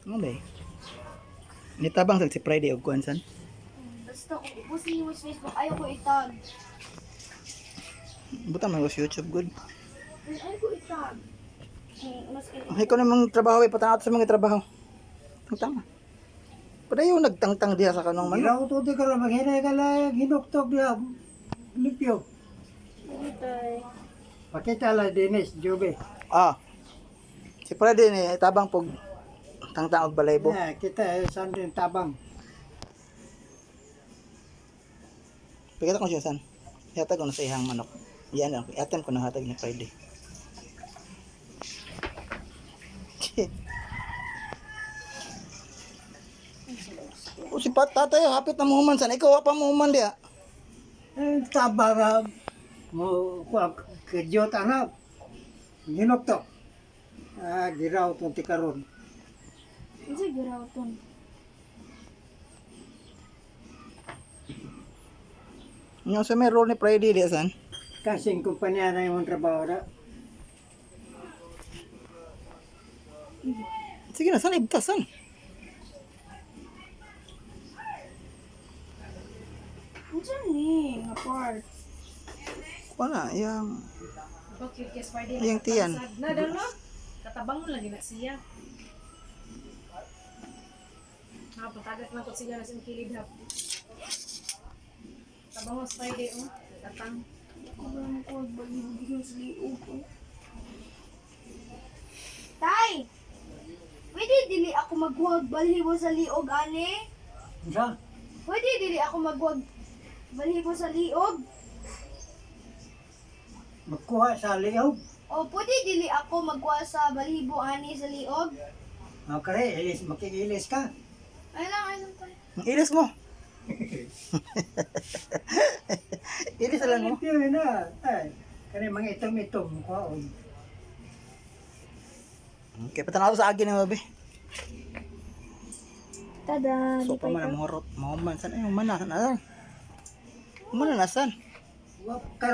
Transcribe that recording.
Ano ba eh? Nitabang sa si Friday og kuan san. Basta kung i-post niyo sa Facebook, ayaw ko itag. Buta man ko sa YouTube good. Ayaw ko itag. Mas Okay ko namang trabaho eh, patanaw sa mga trabaho. Ang tama. Padayon nagtangtang diha sa kanong manok. Giraw to di karon maghinay ka lang hinuktok diha limpyo. Tay. Pakita la Dennis Jube. Ah. Si Friday ni tabang pog tangtang og balaybo. Yeah, kita eh, sandin tabang. Pagkita ko siya san. Ihatag ko na sa ihang manok. Yan lang. Ihatam ko na hatag ni Friday. O si Pat, tatay, hapit na muhuman san. Ikaw, wa pa muhuman diha. Eh, tabang ah, mo kuha kejot anak. Hinuktok. Ah, giraw to ti karon. Ano giraw to? Yung sa may role ni Friday diha san. Kasing kumpanya na imong trabaho na. Sige na, san ibtas san. Ano ni? Nga part. Wala, yung Bakit kay Friday? Yung tiyan. Na daw no? Katabang mo lagi na siya. Nakapatagat lang ko siya na sa kilid hap. Tabang mo sa Friday oh. Katang. Ako ba naman ko balibig sa liog ko? Tay! Pwede dili ako maghuwag balhibo sa liog, ani? Unsa? Pwede dili ako maghuwag balhibo sa liog? Magkuha sa liog. O pwede dili ako magkuha sa balhibo ani sa liog? Okay, ilis makikilis ka. Ay lang, tay. Ang ilis mo. Ilis lang mo. Limpyo na. Ay, kani mga itom-itom kuhaon. Okay, patanaw sa agi na mabi. Tada! So pa man ang mohorot, mohuman san ay human na san. Human na san. Wa ka